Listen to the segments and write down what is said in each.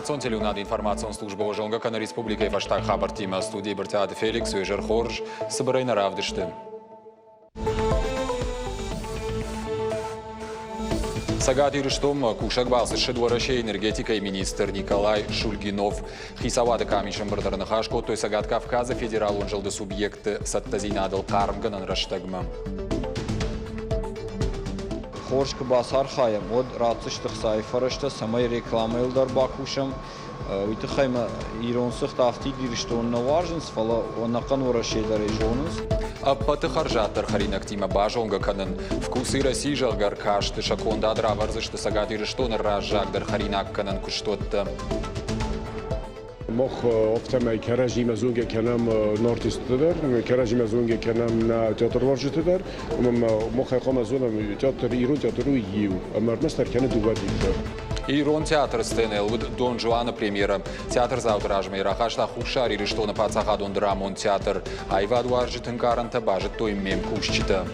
Национ телеуынады информацион службӕ уӕ зонгӕ кӕны республикӕйы фӕстаг хабӕрттимӕ. Студийы Брытъиаты Феликс, уе зӕр хорз, цыбырӕй нӕ равдысты. Цӕгат Ирыстонмӕ кусӕг балцы ссыд Уӕрӕсейы энергетикӕйы министр Николай Шульгинов. Хицауады къамисы ӕмбырды ныхас кодтой Цӕгат Кавказы федералон зылды субъектты цӕттӕдзинадыл хъармгӕнӕн рӕстӕгмӕ. Хорз куы бацархайӕм, уӕд ратдзысты хцайы фӕрӕзтӕ, цӕмӕй рекламӕйыл дӕр бакусӕм. Уый тыххӕй мӕ ирон цыхт афтид Ирыстон нӕ уарзынц, фӕлӕ ӕнӕхъӕн Уӕрӕсе дӕр ӕй зонынц. Ӕппӕты хӕрзаддӕр хӕринӕгтимӕ базонгӕ кӕнын. Вкусы России, зӕгъгӕ, ӕркасты сӕ кондад равӕрдзысты Цӕгат Ирыстоны раззагдӕр хӕринагкӕнӕн куыстуӕттӕ. Мах афтӕмӕй кӕрӕдзимӕ зонгӕ кӕнӕм артистты дӕр, кӕрӕдзимӕ зонгӕ кӕнӕм нӕ театруарзджыты дӕр. Ӕмӕ мах хъуамӕ зонӕм, театр, ирон театр у иу, ӕмӕ ӕрмӕстдӕр кӕны дыууӕ дихы. Ирон театры сценӕйыл уыд Дон Жуаны премьерӕ. Театрдзауты размӕ рахаста Хуссар Ирыстоны паддзахадон драмон театр. Аивадуарзджыты ӕнкъарӕнтӕ базыдтой ме мкусджытӕ.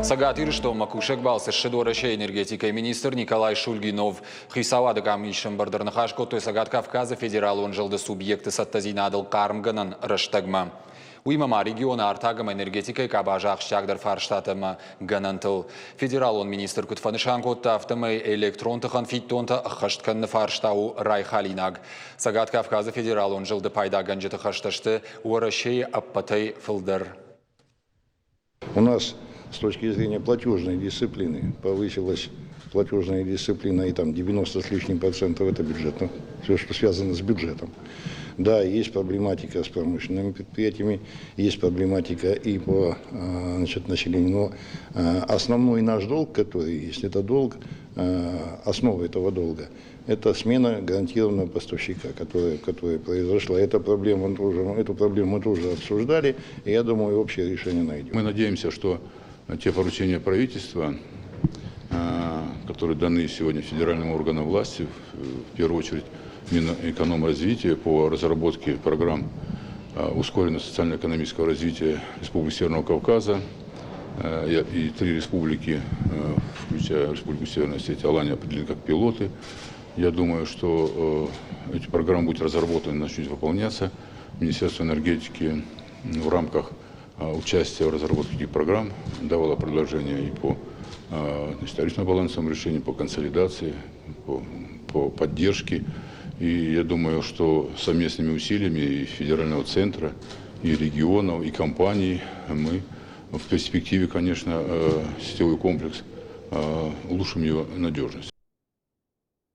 Цӕгат Ирыстонмӕ кусӕг балцы ссыд Уӕрӕсейы энергетикӕйы министр Николай Шульгинов. Хицауады къамисы ӕмбырды ныхас кодтой Цӕгат Кавказы федералон зылды субъекты цӕттӕдзинадыл хъармгӕнӕн рӕстӕгмӕ. Уыимӕ ма регионы артаг ӕмӕ энергетикӕйы къабазы ахсджиагдӕр фарстатӕ ӕмӕ гӕнӕнтыл. Федералон министр куыд фӕнысан кодта, афтӕмӕй электрон тыхӕн фиддонтӕ ӕххӕст кӕныны фарста у райхалинаг. Цӕгат Кавказы федералон зылды пайдагӕнджыты хӕстӕ сты Уӕрӕсейы ӕппӕтӕй фылдӕр. У нас с точки зрения платежной дисциплины повысилась платежная дисциплина, и там 90 с лишним процентов это бюджет, ну, все, что связано с бюджетом. Да, есть проблематика с промышленными предприятиями, есть проблематика и по значит, населению, но основной наш долг, который есть, это долг, основа этого долга, это смена гарантированного поставщика, которая произошла. Эта проблема тоже, эту проблему мы тоже обсуждали, и я думаю, общее решение найдем. Мы надеемся, что те поручения правительства, которые даны сегодня федеральным органам власти, в первую очередь Минэкономразвития по разработке программ ускоренного социально-экономического развития Республики Северного Кавказа и три республики, включая Республику Северная Осетия, Алания, определены как пилоты. Я думаю, что эти программы будут разработаны и начнут выполняться. Министерство энергетики в рамках участия в разработке этих программ давало предложения и по тарифно-балансовым решениям, по консолидации, по поддержке. И я думаю, что совместными усилиями и федерального центра, и регионов, и компаний мы в перспективе, конечно, сетевой комплекс улучшим его надежность.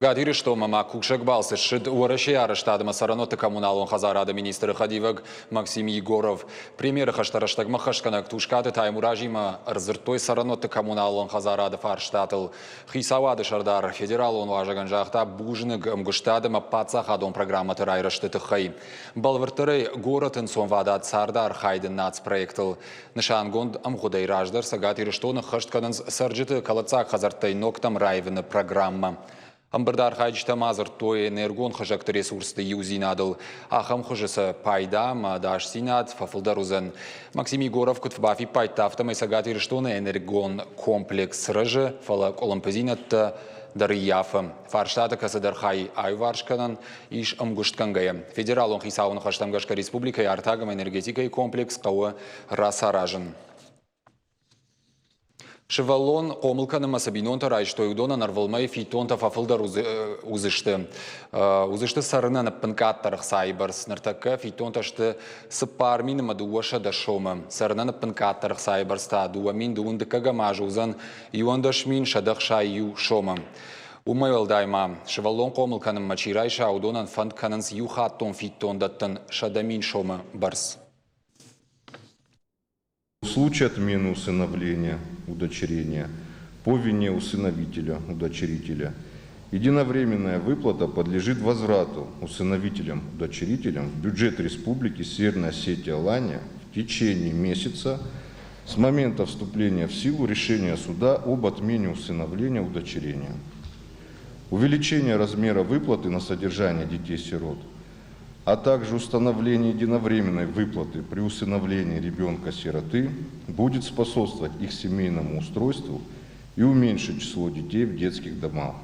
Цӕгат Ирыстонмӕ ма кусӕг балцы ссыд Уӕрӕсейы арӕзтад ӕмӕ цӕрӕнуӕтты коммуналон хӕдзарады министры хӕдивӕг Максим Егоров. Премьеры хӕстӕ рӕстӕгмӕ хӕсгӕнӕг Тускъаты Таймуразимӕ ӕрдзырдтой цӕрӕнуӕтты коммуналон хӕдзарады фарстатыл. Хицауады сӕрдар федералон уазӕгӕн загъта бузныг ӕмгуыстад ӕмӕ паддзахадон программӕты райрӕзты тыххӕй. Бӕлвырддӕрӕй, горӕты ӕнцонвадат царды архайды нацпроектыл. Нысангонд ӕмгъуыдӕй раздӕр Цӕгат Ирыстоны ӕххӕст кӕнынц цӕрджыты кӕлӕддзаг хӕдзӕрттӕй ногтӕм раивыны программӕ. Ӕмбырды архайджытӕ ма дзырдтой энергон хызӕгты ресурсты иудзинадыл. Ахӕм хуызы сӕ пайда ӕмӕ ӕдасдзинад фӕфылдӕр уыдзӕн. Максим Егоров куыд бафиппайдта, афтӕмӕй Цӕгат Ирыстоны энергон комплекс рӕзы, фӕлӕ къуылымпыдзинӕдтӕ дӕр ӕййафы. Фарстаты кӕцыдӕр хай аиуварс кӕнӕн ис ӕмгуыстгӕнгӕйӕ. Федералон хицауы ныхӕстӕм гӕсгӕ республикӕйы артаг ӕмӕ энергетикӕйы комплекс хъӕуы рацаразын. Сывӕллон хъомыл кӕнынмӕ цы бинонтӕ райстой, уыдонӕн ӕрвылмӕй фиддонтӕ фӕфылдӕр уыдзысты. Уыдзысты цӕрынӕн ӕппынкъаддӕр ӕхцайы бӕрц. Ныртӕккӕ фиддонтӕ сты 4 200 сомы. Цӕрынӕн ӕппынкъаддӕр ӕхцайы бӕрц та 2 012 азы уыдзӕн 11 161 сомы. Уымӕй уӕлдай ма, сывӕллон хъомыл кӕнынмӕ чи райса, уыдонӕн фӕнд кӕнынц иухаттон фиддон дӕттын 100 000 сомы бӕрц. В случае отмены усыновления, удочерения по вине усыновителя, удочерителя, единовременная выплата подлежит возврату усыновителям, удочерителям в бюджет Республики Северная Осетия Алания в течение месяца с момента вступления в силу решения суда об отмене усыновления, удочерения. Увеличение размера выплаты на содержание детей-сирот. а также установление единовременной выплаты при усыновлении ребенка-сироты будет способствовать их семейному устройству и уменьшить число детей в детских домах.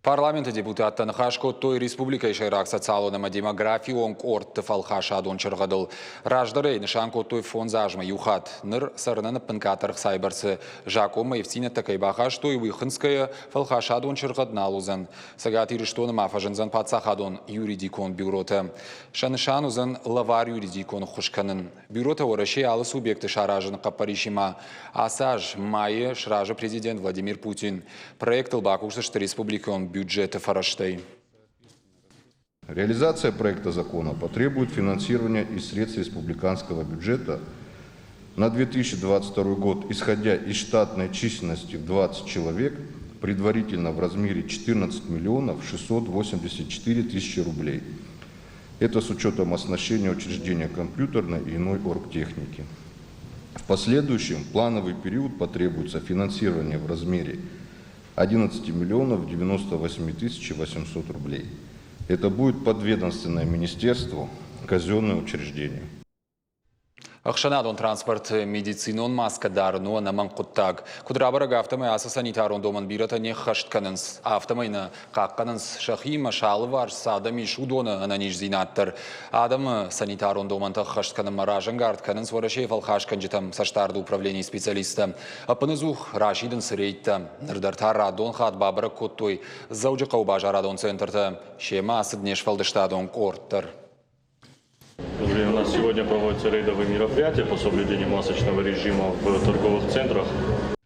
Парламенты депутаттӕ ныхас кодтой республикӕйы сӕйраг социалон ӕмӕ демографион къордты фӕлхасадон чыргъӕдыл. Раздӕр ӕй нысан кодтой 5 азмӕ иу хатт. Ныр цӕрынӕн ӕппынкъаддӕр ӕхцайы бӕрцы закъонмӕ ивддзинӕдтӕ кӕй бахастой, уый хынцгӕйӕ фӕлхасадон чыргъӕд нал уыдзӕн. Цӕгат Ирыстоны ма фӕзындзӕн паддзахадон юридикон бюротӕ. Сӕ нысан уыдзӕн лӕвар юридикон ӕххуыс кӕнын. Бюротӕ Уӕрӕсейы алы субъекты саразыны хъӕппӕрисимӕ ацы аз майы сразы президент Владимир Путин. Проектыл бакусдзысты республикон бюджеты фӕрӕзтӕй. Реализация проекта закона потребует финансирования из средств республиканского бюджета на 2022 год, исходя из штатной численности в 20 человек, предварительно в размере 14 миллионов 684 тысячи рублей. Это с учетом оснащения учреждения компьютерной и иной оргтехники. В последующем плановый период потребуется финансирование в размере 11 миллионов 98 тысяч 800 рублей. Это будет подведомственное министерству казенное учреждение. Ӕхсӕнадон транспорты медицинон маскӕ дарын у ӕнӕмӕнг хъуыддаг. Куыд рабӕрӕг, афтӕмӕй ацы санитарон домӕн бирӕтӕ не ххӕст кӕнынц. Афтӕмӕй нӕ хъахъхъӕнынц сӕхимӕ, сӕ алыварс цы адӕм ис, уыдоны ӕнӕниздзинад дӕр. Адӕмы санитарон домӕнтӕ ӕххӕст кӕнынмӕ разӕнгард кӕнынц Уӕрӕсейы фӕлхасгӕнджытӕм цӕстдарды управленийы специалисттӕ. Ӕппынӕдзух расидынц рейдтӕ. Ныр дӕр та радон хатт бабӕрӕг кодтой Дзӕуджыхъӕуы базарадон центртӕ. Семӕ ацыд не сфӕлдыстадон къорд дӕр. У нас сегодня проводятся рейдовые мероприятия по соблюдению масочного режима в торговых центрах.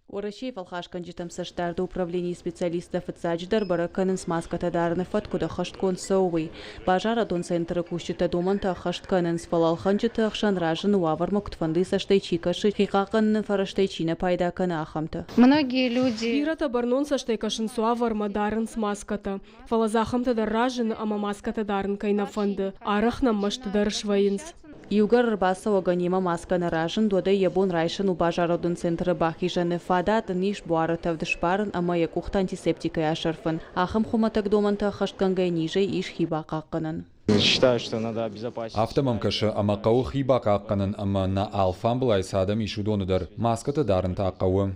Уӕрӕсейы фӕлхасгӕнджытӕм цӕстдарды управленийы специалисттӕ фыццаджыдӕр бӕрӕг кӕнынц маскӕтӕ дарыны фӕтк куыд ӕххӕстгонд цӕуы, уый. Базарадон центры кусджытӕ домӕнтӕ ӕххӕст кӕнынц, фӕлӕ ӕлхӕнджыты ӕхсӕн разыны уавӕрмӕ куыдфӕндыйы цӕстӕй чи кӕсы, хи хъахъхъӕныны фӕрӕзтӕй чи нӕ пайда кӕны, ахӕмтӕ. Многие люди. Бирӕтӕ бӕрнон цӕстӕй кӕсынц уавӕрмӕ, дарынц маскӕтӕ. Фӕлӕ дзы ахӕмтӕ дӕр разыны ӕмӕ маскӕтӕ дарын кӕй нӕ фӕнды, арӕх нӕм мӕсты дӕр свӕййынц. Иугӕр ӕрбацӕуӕгӕн йемӕ маскӕ нӕ разынд, уӕд ӕй йӕ бон райсын у базарадон центры бахизӕны. Фадат ын ис буары тӕвд сбарын ӕмӕ йӕ къухтӕ антисептикӕй асӕрфын. Ахӕм хуымӕтӕг домӕнтӕ ӕххӕстгӕнгӕ низӕй ис хи бахъахъхъӕнӕн. Афтӕ мӕм кӕсы, ӕмӕ хъӕуы хи бахъахъхъӕнын ӕмӕ нӕ алфамбылай цы адӕм ис, уыдоны дӕр. Маскӕтӕ дарын та хъӕуы.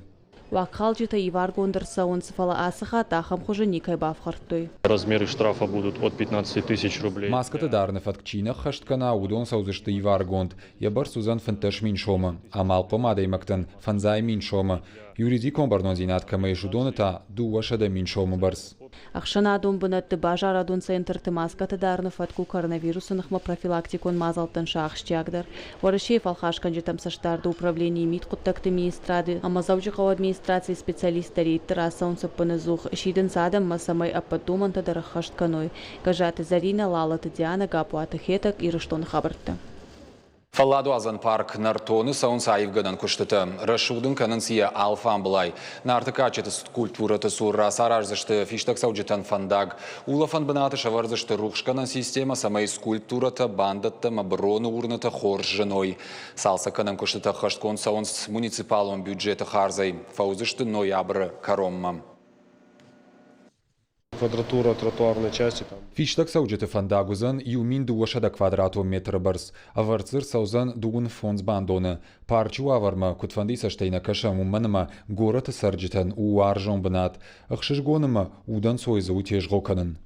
Уагхалджытӕ иваргонд ӕрцӕуынц, фӕлӕ ацы хатт ахӕм хуызы никӕй бафхӕрдтой. Размеры штрафа будут от 15 тысяч рублей. Маскӕтӕ дарыны фӕтк чи нӕ ххӕст кӕна, уыдон цӕудзысты иваргонд. Йӕ бӕрц уыдзӕн 15 000 сомы. Амалхъом адӕймӕгтӕн 50 000 сомы. Юридикон бӕрнондзинад кӕмӕ ис, уыдоны та 200 000 сомы бӕрц. Ӕхсӕнадон бынӕтты, базарадон центрты маскӕтӕ дарыны фӕтк у коронавирусы ныхмӕ профилактикон мадзӕлттӕн сӕ ахсджиагдӕр. Уӕрӕсейы фӕлхасгӕнджытӕм цӕстдарды управленийы, мидхъуыддӕгты министрады ӕмӕ Дзӕуджыхъӕуы администрацийы специалисттӕ рейдты рацӕуынц ӕппынӕдзух, сидынц адӕммӕ, цӕмӕй ӕппӕт домӕнтӕ дӕр ӕххӕст кӕной. Гӕззаты Зӕринӕ, Лалыты Дианӕ, Гаппуаты Хетӕг, Ирыстоны хабӕрттӕ. Фӕлладуадзӕн парк Нӕртон-ы цӕуынц аивгӕнӕн куыстытӕ. Рӕсугъд ын кӕнынц йӕ алфамбылай. Нарты кадджыты скульптурӕты цур рацараздзысты фистӕгцӕуджытӕн фӕндаг. Улӕфӕн бынаты сӕвӕрдзысты рухсгӕнӕн системӕ, цӕмӕй скульптурӕтӕ, бандӕттӕ ӕмӕ броны урнӕтӕ хорз зыной. Цалцӕггӕнӕн куыстытӕ ӕххӕстгонд цӕуынц муниципалон бюджеты хардзӕй. Фӕуыдзысты ноябры кӕронмӕ. Квадратура тротуарной части там. Фистӕгцӕуджыты фӕндаг уыдзӕн 1200 квадратон метры бӕрц. Ӕвӕрд дзы рцӕудзӕн 35 бандоны. Парчы уавӕрмӕ куыдфӕндыйы цӕстӕй нӕ кӕсӕм, уымӕн ӕмӕ горӕты цӕрджытӕн у уарзон бынат. Ӕхсызгон ӕмӕ удӕнцой дзы у тезгъо кӕнын.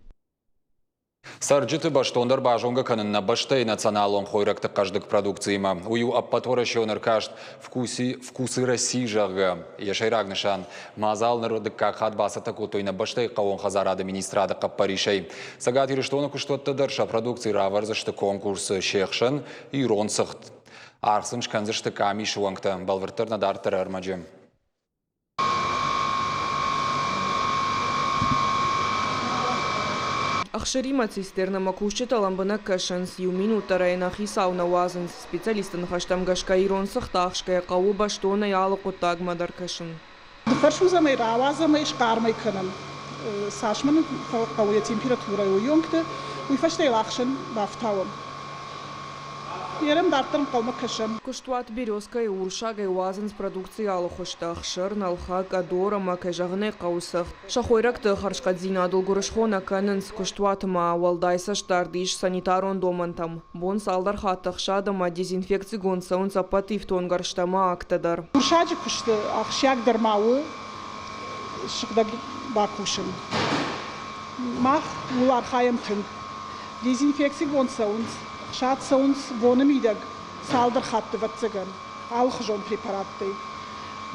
Цӕрджыты бӕстондӕр базонгӕ кӕнын нӕ бӕстӕйы националон хойрӕгты хъӕздыг продукциимӕ. Уый у ӕппӕтуӕрӕсеон ӕркаст «Вкусы России», зӕгъгӕ. Йӕ сӕйраг нысан мадзал ныр дыккаг хатт бацӕттӕ кодтой нӕ бӕстӕйы хъӕууон хӕдзарады министрады хъӕппӕрисӕй. Цӕгат Ирыстоны куыстуӕттӕ дӕр сӕ продукци равӕрдзысты конкурсы, се хсӕн ирон цыхт. Аргъ сын скӕндзысты къамисы уӕнгтӕ, бӕлвырддӕр нӕ дарддӕры ӕрмӕджы. Ӕхсыримӕ цистернӕмӕ кусджытӕ лӕмбынӕг кӕсынц. Иу минут дӕр ӕй нӕ хицау нӕ уадзынц. Специалистты ныхӕстӕм гӕсгӕ ирон цыхт ахсгӕйӕ хъӕуы бӕстонӕй алы хъуыддагмӕ дӕр кӕсын. Фӕрсудзӕм ӕй, рауадзӕм ӕй, схъарм ӕй кӕнӕм. Цас мын хъӕуы йӕ температурӕйы, уыйонгты, уый фӕстӕ йыл ӕхсын бафтауӕм. Ерӕм дарддӕр ӕнхъӕлмӕ кӕсӕм. Куыстуат «Березка»-йы урсагӕй уадзынц продукцийы алы хуызтӕ, ӕхсыр, нӕлхӕ, къӕдор ӕмӕ, кӕй зӕгъын ӕй хъӕуы, цыхт. Сӕ хойрӕгты хӕрзхъӕддзинадыл гуырысхо нӕ кӕнынц. Куыстуаты ма уӕлдай цӕстдард ис санитарон домӕнтӕм. Бон цалдӕр хатты ӕхсад ӕмӕ дезинфекцигонд цӕуынц ӕппӕт ифтонггӕрзтӕ ӕмӕ акттӕ дӕр. Урсаджы куысты ахсджиагдӕр ма у сыгъдӕг бакусын. Мах ууыл архайӕм тынг. Дезинфекцигонд цӕуынц, ӕхсад цӕуынц боны мидӕг цалдӕр хатты, ӕвӕццӕгӕн, алыхуызон препараттӕй.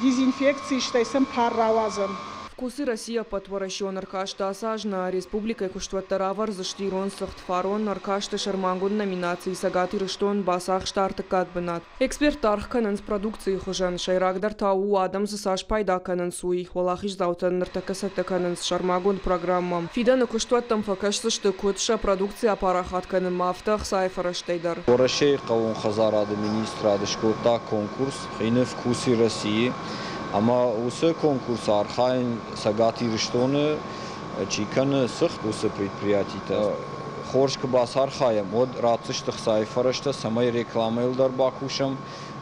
Дезинфекци, стӕй сӕм пар рауадзӕм. Вкусы России ӕппӕтуӕрӕсеон ӕркаст ацы аз нӕ республикӕйы куыстуӕттӕ равӕрдзысты ирон цыхт. Фарон ӕркасты сӕрмагонд номинацийы Цӕгат Ирыстон бацахста ӕртыккаг бынат. Эксперттӕ аргъ кӕнынц продукцийы хуызӕн, сӕйрагдӕр та у, адӕм дзы цас пайда кӕнынц, уый. Уӕлахиздзаутӕн ныртӕккӕ цӕттӕ кӕнынц сӕрмагонд программӕ. Фидӕны куыстуӕттӕм фӕкӕсдзысты куыд сӕ продукци апарахат кӕнынмӕ, афтӕ ӕхцайы фӕрӕзтӕй дӕр. Уӕрӕсейы хъӕууон хӕдзарады министрад скодта конкурс «Хины вкусы России» ӕмӕ уыцы конкурсы архайын Цӕгат Ирыстоны чи кӕны цыхт, уыцы предприятитӕ. Хорз куы бацархайӕм, уӕд ратдзысты хцайы фӕрӕзтӕ, цӕмӕй рекламӕйыл дӕр бакусӕм.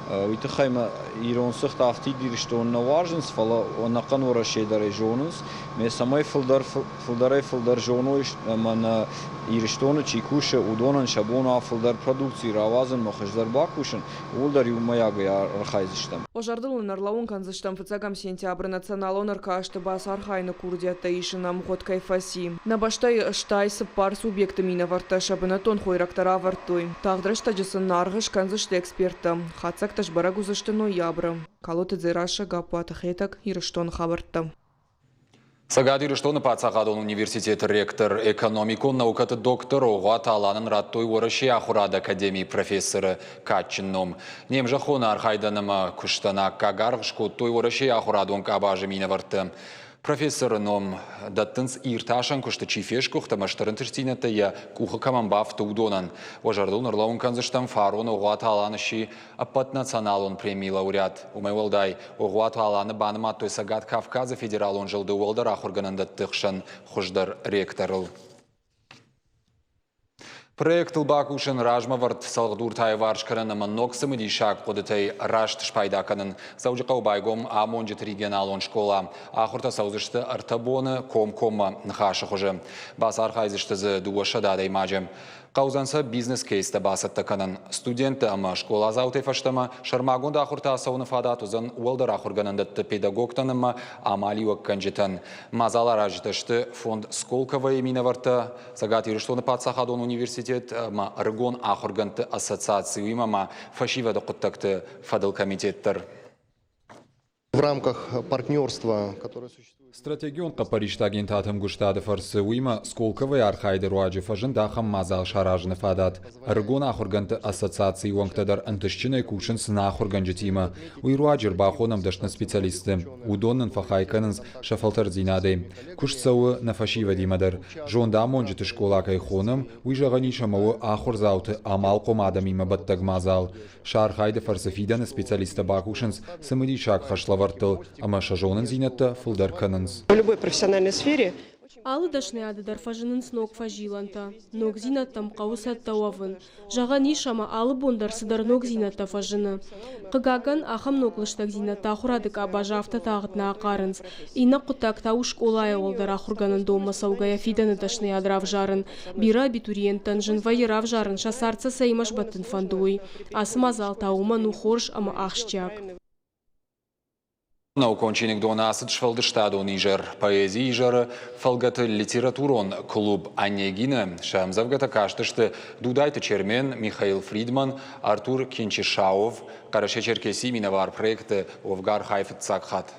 Уый тыххӕй мӕ ирон цыхт афтид Ирыстон нӕ уарзынц, фӕлӕ ӕнӕхъӕн Уӕрӕсе дӕр ӕй зонынц. Ме цӕмӕй фылдӕр фылдӕрӕй-фылдӕр зоной ӕмӕ нӕ Ирыстоны чи кусы, уыдонӕн сӕ бон уа фылдӕр продукци рауадзынмӕ хуыздӕр бакусын, ууыл дӕр иумӕйагӕй архайдзыстӕм. Уӕ зӕрдыл уын ӕрлӕууын кӕндзыстӕм фыццӕгӕм сентябры националон ӕркасты бацархайыны курдиӕттӕ исын ӕмгъуыд кӕй фӕци. Нӕ бӕстӕйы 84 субъекты минӕвӕрттӕ сӕ бынӕттон хойрӕгтӕ равӕрдтой. Тагъд рӕстӕджы сын аргъ скӕндзысты эксперттӕ. Хатдзӕгтӕ сбӕрӕг уыдзысты ноябры. Калоты Дзерассӕ, Гаппуаты Хетӕг, Ирыстоны хабӕрттӕ. Цӕгат Ирыстоны паддзахадон университеты ректор, экономикон наукӕты доктор Огъуаты Аланӕн радтой Уӕрӕсейы ахуырады академийы профессоры кадджын ном. Не мзӕххоны архайдӕн ӕмӕ куыстӕн аккаг аргъ скодтой Уӕрӕсейы ахуырадон къабазы минӕвӕрттӕ. Профессоры ном дӕттынц иртасӕн куысты чи фесгуыхт ӕмӕ стыр ӕнтыстдзинӕдтӕ йӕ къухы кӕмӕн бафты, уыдонӕн. Уӕ зӕрдыл нырлӕууын кӕндзыстӕм, фарон Огъуаты Алан сси ӕппӕтнационалон премийы лауреат. Уымӕй уӕлдай, Огъуаты Аланы банымадтой Цӕгат Кавказы федералон зылды уӕлдӕр ахуыргӕнӕндӕтты хсӕн хуыздӕр ректорыл. Проектыл бакусын, размӕвӕрд цӕлхдуртӕ аиварс кӕнын ӕмӕ ног цымыдисаг хъуыдытӕй раст спайда кӕнын. Дзӕуджыхъӕуы байгом амонджыты регионалон скъола. Ахуыртӕ цӕудзысты ӕртӕ боны комкоммӕ ныхасы хуызы. Бацархайдзысты дзы 200 адӕймаджы. Хъӕудзӕн сӕ бизнес-кейстӕ бацӕттӕ кӕнын. Студенттӕ ӕмӕ скъоладзаутӕй фӕстӕмӕ сӕрмагонд ахуыртӕ ацӕуыны фадат уыдзӕн уӕлдӕр ахуыргӕнӕндӕтты педагогтӕн ӕмӕ амалиуӕггӕнджытӕн. Мадзаларазджытӕ сты фонд Сколково-йы минӕвӕрттӕ, Цӕгат Ирыстоны паддзахадон университет ӕмӕ ӕрыгон ахуыргӕндты ассоциаци, уыимӕ ма фӕсивӕды хъуыддӕгты фӕдыл комитет дӕр. В рамках партнерства, которое существует. Стратегион хъӕппӕристы агентад ӕмгуыстады фӕрцы, уыимӕ Сколковойы архайды руаджы фӕзынд ахӕм мадзал саразыны фадат. Ӕрыгон ахуыргӕндты ассоциацийы уӕнгтӕ дӕр ӕнтыстджынӕй кусынц нӕ ахуыргӕнджытимӕ. Уый руаджы ӕрбахонӕм дӕсны специалистты. Уыдон нын фӕхай кӕнынц сӕ фӕлтӕрддзинадӕй. Куыст цӕуы нӕ фӕсивӕдимӕ дӕр. Зондамонджыты скъола кӕй хонӕм, уый зӕгъӕн ис ӕмӕ у ахуырдзауты амалхъом адӕмимӕ бӕттӕг мадзал. Сӕ архайды фӕрцы фидӕны специалисттӕ бакусынц цымыдисаг хӕслӕвӕрдтыл ӕмӕ сӕ зонындзинӕдтӕ фылдӕр кӕнынц. В любой профессиональной сфере Алы дӕсныйады дӕр фӕзынынц ног фӕзилӕнтӕ. Ногдзинӕдтӕм хъӕуы цӕттӕ уӕвын. Зӕгъӕн ис, ӕмӕ алы бон дӕр цыдӕр ногдзинӕдтӕ фӕзыны. Хъыгагӕн, ахӕм ног лыстӕгдзинӕдтӕ ахуырады къабазы афтӕ тагъд нӕ ахъарынц. Иннӕ хъуыддаг та у скъолайӕ уӕлдӕр ахуыргӕнӕндонмӕ цӕугӕйӕ фидӕны дӕсныйад равзарын. Бирӕ абитуриенттӕн зын вӕййы равзарын, сӕ цард сӕ цӕимӕ сбӕттын фӕнды, уый. Ацы мадзал та уымӕн у хорз ӕмӕ ахсджиаг. Наукон чиныгдоны ацыд сфӕлдыстадон изӕр. Поэзийы изӕры фӕлгӕты литературон клуб «Онегин-ы» сӕ ӕмдзӕвгӕтӕ кастысты Дудайты Чермен, Михаил Фридман, Артур Кинчишаов, Хъӕрӕсе-Черкесийы минӕвар проекты уӕвгӕ архайы фыццаг хатт.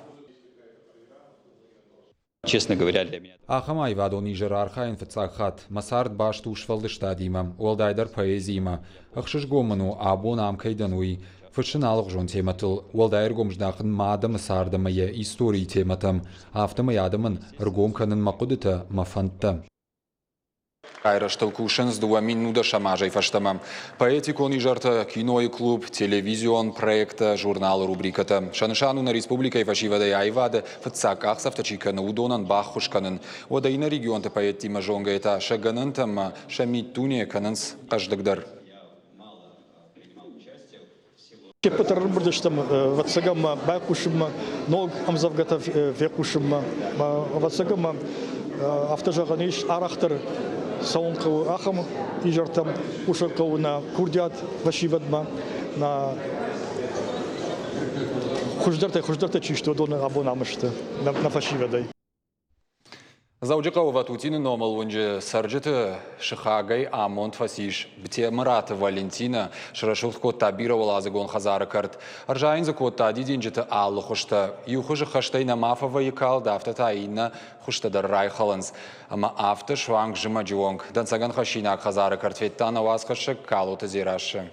Честно говоря, для меня. Ахӕм аивадон изӕры архайын фыццаг хатт. Мӕ цард баст у сфӕлдыстадимӕ, уӕлдайдӕр поэзиимӕ. Ӕхсызгон мын у, абон ам кӕй дӕн, уый. Фыссын алыгъуызон темӕтыл, уӕлдай ӕргом здахын мӕ адӕмы цард ӕмӕ йӕ историйы темӕтӕм. Афтӕмӕй адӕмӕн ӕргом кӕнын мӕ хъуыдытӕ, мӕ фӕндтӕ. Райрӕзтыл кусынц 2010 азӕй фӕстӕмӕ. Поэтикон изӕртӕ, кинойы клуб, телевизион проекттӕ, журналы рубрикӕтӕ. Сӕ нысан у нӕ республикӕйы фӕсивӕдӕй аивады фыццаг къахдзӕфтӕ чи кӕны, уыдонӕн баххуыс кӕнын. Уӕдӕ иннӕ регионты поэттимӕ зонгӕйӕ та сӕ гӕнӕнтӕ ӕмӕ сӕ миддуне кӕнынц хъӕздыгдӕр. Се ппӕт ӕрӕмбырд стӕм, ӕвӕццӕгӕн ма байхъусынмӕ, ног ӕмдзӕвгӕтӕ фехъусынмӕ. Ӕвӕццӕгӕн ма афтӕ зӕгъӕн ис, арӕхдӕр цӕуын хъӕуы ахӕм изӕртӕм, хъусын хъӕуы нӕ курдиат фӕсивӕдмӕ, нӕ хуыздӕртӕй хуыздӕртӕ чи сты, уыдон абон ам сты нӕ фӕсивӕдӕй. Дзӕуджыхъӕуы Ватутины номыл уынджы цӕрджыты сыхагӕй амонд фӕцис. Бтемыраты Валентина срӕсугъд кодта бирӕуӕладзыгон хӕдзары кӕрт. Ӕрзайын дзы кодта дидинджыты алы хуызтӕ. Иу хуызы хӕстӕй нӕма фӕвӕййы калд, афтӕ та иннӕ хуызтӕ дӕр райхӕлынц. Ӕмӕ афтӕ суанг зымӕджы онг. Дӕнцӕгӕн хӕссинаг хӕдзары кӕрт федта нӕ уацхӕссӕг Калоты Дзерассӕ.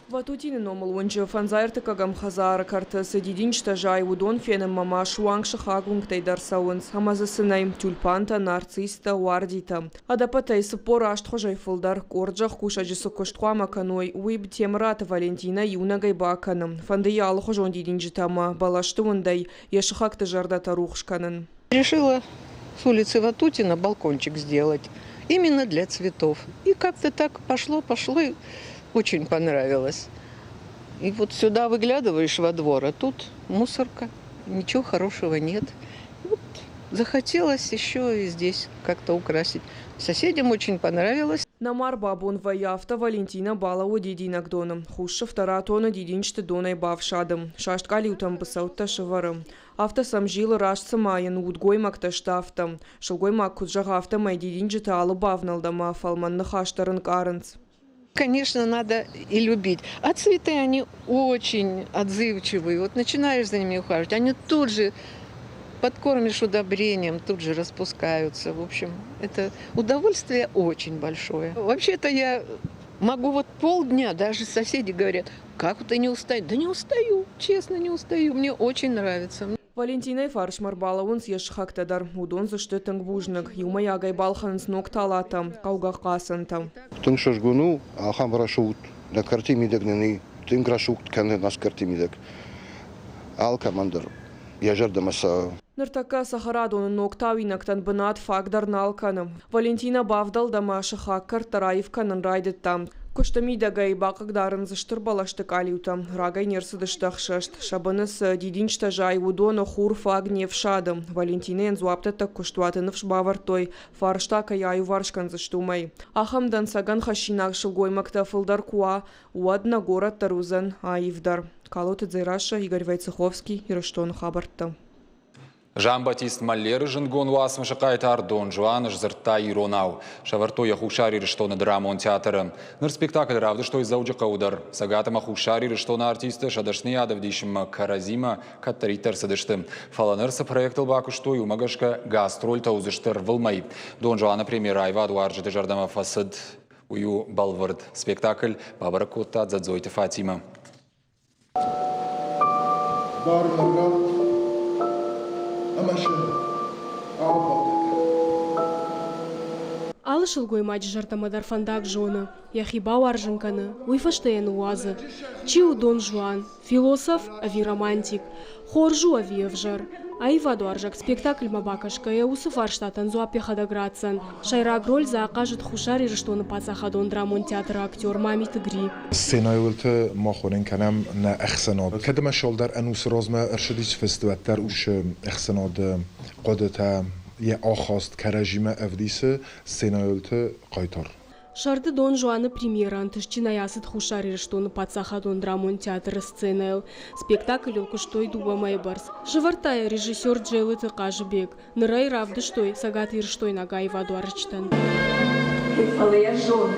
Ватутины номыл уынджы фӕндзай ӕртыккӕгӕм хӕдзары кӕрты цы дидинджытӕ зайы, уыдон фенынмӕ ма суанг сыхаг уынгтӕй дӕр цӕуынц ӕмӕ дзы цы нӕй – тюльпантӕ, нарцисстӕ, уардитӕ. Ӕдӕппӕтӕй 48 хуызӕй фылдӕр. Къорд зӕхкусӕджы цы куыст хъуамӕ кӕной, уый Темыраты Валентинӕ иунӕгӕй бакӕны. Фӕнды йӕ алыхуызон дидинджытӕ ӕмӕ бӕлӕсты уындӕй йӕ сыхӕгты зӕрдӕтӕ рухс кӕнын. Решила с улицы Ватутина балкончик сделать именно для цветов. И как-то так пошло, пошло, и очень понравилось. И вот сюда выглядываешь во двор, а тут мусорка, ничего хорошего нет. Вот захотелось еще и здесь как-то украсить. Соседям очень понравилось. Нӕма рбабон вӕййы, афтӕ Валентинӕ балӕууы дидинӕгдоны. Хус сыфтӕр атоны дидинджыты донӕй бафсады. Саст къалиутӕм быцӕуттӕ сӕвӕры. Афтӕ сӕм зилы, раст цыма йын удгоймӕгтӕ сты, афтӕ. Сылгоймаг куыд зӕгъы, афтӕмӕй дидинджыты алы бавнӕлд ӕмӕ фӕлмӕн ныхас дӕр ӕнкъарынц. Конечно, надо и любить. А цветы, они очень отзывчивые. Вот начинаешь за ними ухаживать, они тут же подкормишь удобрением, тут же распускаются. В общем, это удовольствие очень большое. Вообще-то я могу вот полдня, даже соседи говорят, как ты не устаешь? Да не устаю, честно, не устаю, мне очень нравится. Валентинӕйы фарсмӕ ӕрбалӕууынц йӕ сыхӕгтӕ дӕр. Уыдон дзы сты тынг бузныг. Иумӕйагӕй балхӕнынц ног талатӕ, хъӕугӕ хъацӕнтӕ. Тынг сызгон у, ахӕм рӕсугъд нӕ кӕрти мидӕг нын и, тынг рӕсугъд кӕны нас кӕрти мидӕг. Алкӕмӕн дӕр йӕ зӕрдӕмӕ цӕуы. Ныртӕккӕ цӕхӕрадоны ног тауинӕгтӕн бынат фаг дӕр нал кӕны. Валентинӕ бавдӕлд ӕмӕ сыхаг кӕрт дӕр аив кӕнын райдыдта. Куысты мидӕгӕй бахъыгдарынц стыр бӕлӕсты къалиутӕ. Рагӕй не рцыдысты ӕхсӕст. Сӕ быны цы дидинджытӕ зайы, уыдоны хур фаг не фсады. Валентинӕйӕн дзуапдӕттӕг куыстуаты ныфс бавӕрдтой, фарста кӕй аиуварс кӕндзысты, уымӕй. Ахӕм дӕнцӕгӕн хӕссинаг сылгоймӕгтӕ фылдӕр куы уа, уӕд нӕ горӕт дӕр уыдзӕн аивдӕр. Калоты Дзерассӕ, Игорь Войцеховский, Ирыстоны хабӕрттӕ. Жан-Батист Маллеры зындгонд уацмысы хъайтар Дон Жуан сдзырдта иронау. Сӕвӕрдтой йӕ Хуссар Ирыстоны драмон театры. Ныр спектакль равдыстой Дзӕуджыхъӕуы дӕр. Цӕгат ӕмӕ Хуссар Ирыстоны артисттӕ сӕ дӕсныйад ӕвдисынмӕ кӕрӕдзимӕ кӕддӕриддӕр цыдысты. Фӕлӕ ныр цы проектыл бакуыстой, уымӕ гӕсгӕ гастрольтӕ уыдзысты ӕрвылмӕй. Дон Жуаны премьерӕ аивадуарзджыты зӕрдӕмӕ фӕцыд. Уый у бӕлвырд. Спектакль бабӕрӕг кодта Дзӕдзойты Фатимӕ. Бар мын ратт ӕмӕ сын абадӕг. Алы сылгоймаджы зӕрдӕмӕ дӕр фӕндаг зоны, йӕхи бауарзын кӕны, уый фӕстӕ йӕ ныууадзы. Чи у Дон Жуан, философ ӕви романтик, хорз у ӕви ӕвзӕр? Аивадуарзӕг спектакльмӕ бакӕсгӕйӕ уыцы фарстатӕн дзуапп йӕхӕдӕг ратдзӕн. Сӕйраг роль дзы ахъазыд Хуссар Ирыстоны паддзахадон драмон театры актер Мамиты Гри. Сценӕйы уылты мах уынын кӕнӕм нӕ ӕхсӕнад. Кӕд ӕмӕ цалдӕр ӕнусы размӕ ӕрцыдис фыст, уӕддӕр уыцы ӕхсӕнады хъуыдытӕ йӕ ахаст кӕрӕдзимӕ ӕвдисы сценӕйы уылты хъайтар. Сӕрды Дон Жуаны премьерӕ ӕнтыстджынӕй ацыд Хуссар Ирыстоны паддзахадон драмон театры сценӕйыл. Спектаклыл куыстой дыууӕ мӕйы бӕрц. Сӕвӕрдта йӕ режиссер Джелыты Хъазыбег. Ныр ӕй равдыстой цӕгатирыстойнаг аивадуарзджытӕн. Фӕлӕ йӕ зон,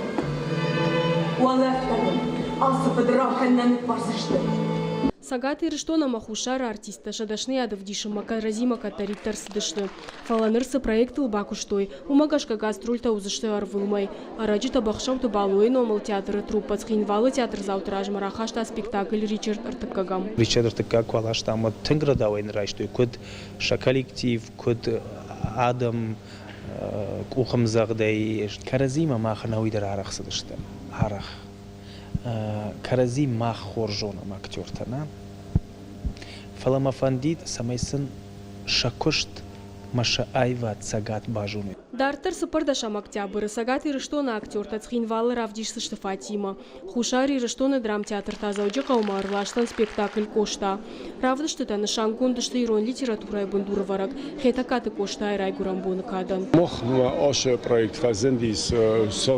уӕлӕрвтӕ дын ацы фыдракӕнд нӕ ныббардзысты. Цӕгат Ирыстон ӕмӕ Хуссары артисттӕ сӕ дӕсныйад ӕвдисынмӕ кӕрӕдзимӕ кӕддӕриддӕр цыдысты. Фӕлӕ ныр цы проектыл бакуыстой, уымӕ гӕсгӕ гастрольтӕ уыдзысты ӕрвылмӕй. Ӕрӕджы Тӕбӕхсӕуты Балойы номыл театры труппӕ Цхинвалы театрдзауты размӕ рахаста спектакль Ричард Ӕртыккӕгӕм. Ричард Ӕртыккаг куы аласта ӕмӕ тынг рӕдауӕй райстой куыд сӕ коллектив, куыд адӕм къухӕмдзӕгъдӕй. Кӕрӕдзимӕ мах ӕнӕуый дӕр арӕх цыдысты, арӕх. Кӕрӕдзи мах хорз зонӕм актертӕ, нӕ? Фӕлӕ мӕ фӕндид, цӕмӕй сын сӕ куыст мӕ сӕ аивад цӕгат базоной. Дарддӕр цыппӕрдӕсӕм октябры Цӕгат Ирыстоны актертӕ Цхинвалы равдисдзысты Фатимӕ. Хуссар Ирыстоны драмтеатр та Дзӕуджыхъӕумӕ ӕрласдзӕн спектакль Къоста. Равдыстытӕ нысангонд сты ирон литературӕйы бындурӕвӕрӕг Хетӕгкаты Къостайы райгуырӕн боны кадӕн. Махмӕ ацы проект фӕзындис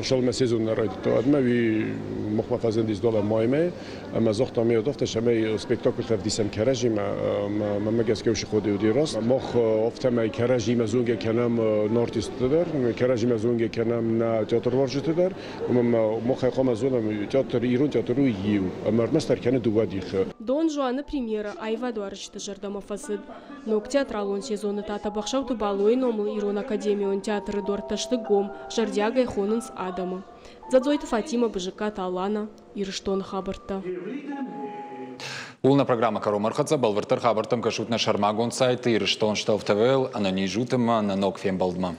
цалынмӕ сезон нӕ райдыдта, уӕдмӕ уый махмӕ фӕзындис дӕлӕ маймӕ ӕмӕ загътам йӕ афтӕ, цӕмӕй спектакльтӕ ӕвдисӕм кӕрӕдзимӕ, мӕнмӕ гӕсгӕ уыцы хъуыды уыди раст. Мах афтӕмӕй кӕрӕдзимӕ зонгӕ кӕнӕм нӕ артистты дӕр, кӕрӕдзимӕ зонгӕ кӕнӕм нӕ театруарзджыты дӕр. Уымӕн ӕмӕ махӕй хъуамӕ зонӕм, театр, ирон театр у иу, ӕмӕ ӕрмӕстдӕр кӕны дыууӕ дихы. Дон Жуаны премьерӕ аивадуарзджыты зӕрдӕмӕ фӕцыд. Ног театралон сезоны та Тӕбӕхсӕуты Балойы номыл Ирон академион театры дуӕрттӕ сты гом, зӕрдиагӕй хонынц адӕмы. Дзӕдзойты Фатимӕ, Бызыккаты Алана, Ирыстоны хабӕрттӕ. Ууыл нӕ программӕ кӕронмӕ ӕрхӕццӕ. Бӕлвырддӕр хабӕрттӕм кӕсут нӕ сӕрмагонд сайты Ирыстон ТВ-ыл. Ӕнӕниз ут ӕмӕ нӕ ног фембӕлдмӕ.